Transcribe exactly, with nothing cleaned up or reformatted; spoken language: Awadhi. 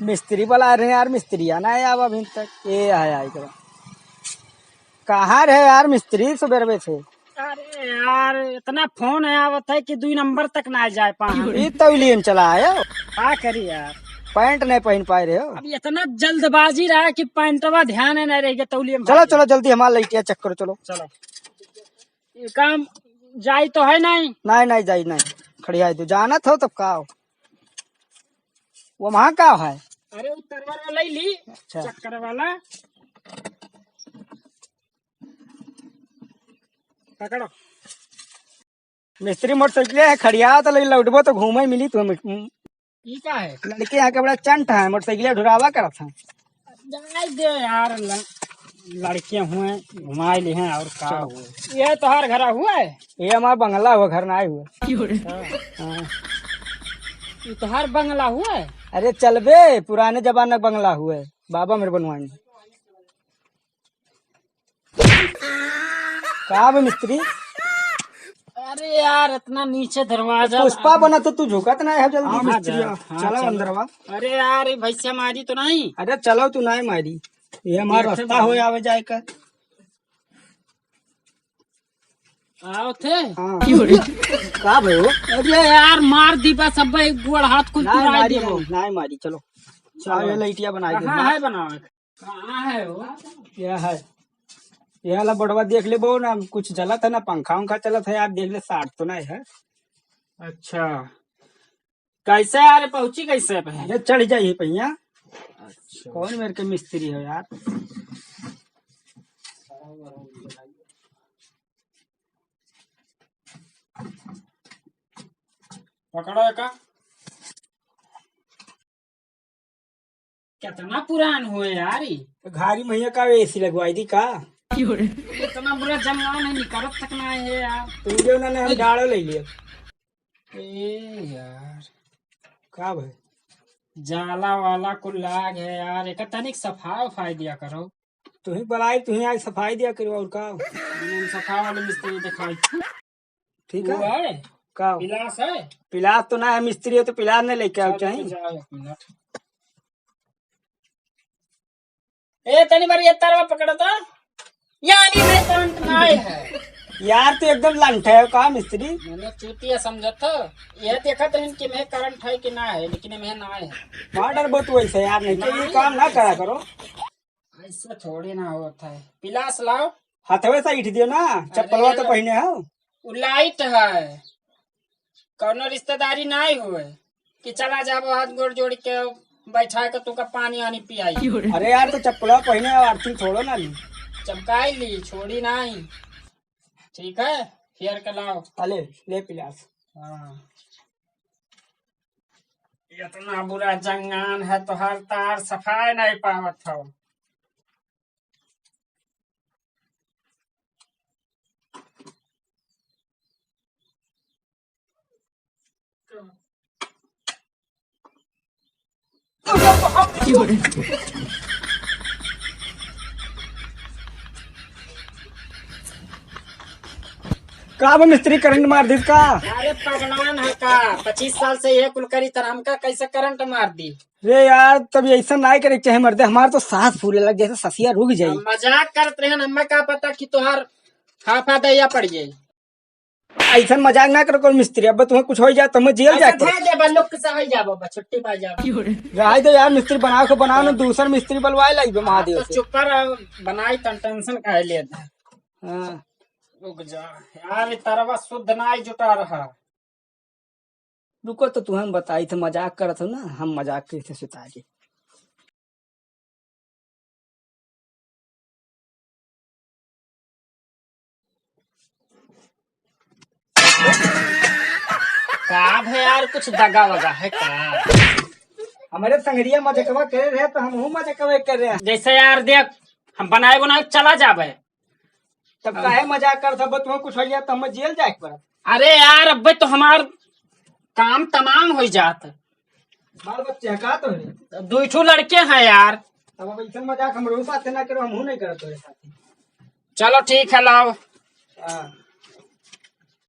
मिस्त्री बुलाए रहे यार, मिस्त्री आना है अब अभी तक। ये है, आई करो। कहाँ रहे यार मिस्त्री सुबेरवे से? अरे यार, इतना फोन है आवत है कि दुई नंबर तक ना जाए पाए। ये तौलिए में चला आया। का करी यार? पैंट नहीं पहन पाए रहे हो। अब इतना जल्दबाजी रहा कि पैंटवा ध्यान है नहीं रह गया तौलिए में चलो, भाग चलो, जल्दी हमारा लइटिया चेक करो, चलो। चलो। ये काम जाई तो है नहीं? नहीं, नहीं जाई, नहीं। खड़िया दो, जानत हो तब का हो? वो वहाँ का है? अरे, वो तरवर वाला ही ली। अच्छा। चक्कर वाला। पकड़ो। मिस्त्री मोटरसाइकिल है, खड़िया तो लई लौटबो तो घूमे मिली तुम्हें। ई का है? लड़के यहाँ के बड़ा चंट है, मोटरसाइकिल ढुरावा करत है। जाए दे यार, ल-, लड़के हुए, घुमाए लिए हैं और का चलो। हुए? ये तोहार घर हुआ है? ये हमारा बंगला हुआ, घर ना हुआ। क्यों रे? हाँ। ये तोहार बंगला हुआ है? अरे चलबे, पुराने जमाना का बंगला हुआ है, बाबा मेरे बनवाएंगे। का बे मिस्त्री? अरे यार, इतना नीचे दरवाजा। पुष्पा बना तो तू झुकत ना है जल्दी। हाँ, मिस्त्री, हाँ, चलो चलो। अंदरवा। अरे यार, ये भैंसिया मारी तो नहीं? अरे चलो, तू ना मारी, ये हमारा देखते रास्ता हो आवे जाए का। आओ थे। हाँ। का भयो? अरे यार, मार दी बस, अब एक गोड़ हाथ कुल ना तुड़ाई मारी, देबो। ना मारी, चलो। चलो, ये लइटिया बनाई दे। कहाँ है बनावे? कहाँ है वो? यह है, यह ला बड़वा देख ले बो ना, कुछ जलत है ना, पंखा उंखा चलत है यार, देख ले, साट तो नहीं है। अच्छा, कैसे यार, पहुंची कैसे पे? अरे चढ़ जाइए पहिया। अच्छा। कौन मेरे के मिस्त्री हो यार? पकड़ो का। कितना पुरान हुए यार ई। तो घारी महिया का एसी लगवाई दी का? इतना बुरा जमाना है, निकलत तक ना है यार। तुम जो ना, ना हम डालो ले लिए। ए यार। का भाई? जाला वाला कुल लाग है यार, एक तनिक सफाई उफाई दिया करो। तू ही बुलाई, तू ही आके सफाई दिया करो और का? हम सफाई वाले मिस्त्री दिखाई। ठीक है। वो है? का? पिलास है? पिलास तो ना है, मिस्त्री है तो पिलास नहीं लेके आओ चाही। जाओ एक मिनट। ए, तनी बार ये तरवा पकड़ो तो। यानी नहीं करंट ना आए है। यार, तू एकदम लंठ है का मिस्त्री? मैंने चूतिया समझा था। ये देखा तो इनके में करंट है कि ना है, लेकिन में ना है। मार डर बहुत वैसे यार, नहीं तो ये काम ना करा करो। ऐसा थोड़ी ना होता है। पिलास लाओ। हथवे से इठ दियो ना, अरे चप्पलवा तो यार। पहने हो। उ लाइट है, कौनो रिश्तेदारी नाई हुए कि चला जाबो हाथ गोड़ जोड़ के बैठा के तुका पानी आनी पियाई। अरे यार, तो चप्पलवा पहने हो, आरती छोड़ो ना ली। चमकाई ली, छोड़ी नाई। ठीक है, फेर के लाओ। अले, ले पिलास। हाँ। इतना बुरा जंगान है, तोहार तार सफाई नहीं पावत हो। का बा मिस्त्री, करंट मार दिस का? अरे पगलान है का? पच्चीस साल से ये कुल करी तर हमका कैसे करंट मार दी? रे यार, तब ऐसा नाई करे के चाहे मर्दे, हमार तो सांस फूले लग जैसे ससिया रुक जाई। हम मजाक करत रहे, हमें का पता कि तोहार हाफा दैया पड़ जाई। ऐसन मजाक ना करो कोई मिस्त्री, अब तुम्हें कुछ हो जाए तो हमें जेल जाए अच्छा, पड़े। दे दे, बस लोग के सहाय जाबो, बस छुट्टी पा जाबो। रहाई दो यार, मिस्त्री बनाओ के बनाओ ना, दूसर मिस्त्री बलवाए लाइबे हाँ, महादेव तो से। चुप कर, बनाई तन टेंशन काहे लेत है? हाँ। रुक जा यार, ये तरवा शुद्ध ना ही जुटा रहा। रुको तो तुम्हें हम बताई थे, मजाक करत हो ना, हम मजाक कैसे सुता के। का भे यार, कुछ दगा वगा है का? हमारे संगरिया मजकवा करे रहे तो हमहू मजकवा करे रहे। जैसे यार देख, हम बनाए बनाए चला जाबे। तब काहे मजाक करत हो? तुम्हें कुछ हो गया तो हमें जेल जाए के पड़त। अरे यार, अबे तो हमार काम तमाम हो जात। बाल बच्चे हैं का तो है? दो ठो लड़के हैं यार। अब, अब ऐसन मजाक हमरो साथे ना करो, हमहू नहीं करत तोरे साथे। चलो ठीक है, लाओ। हाँ।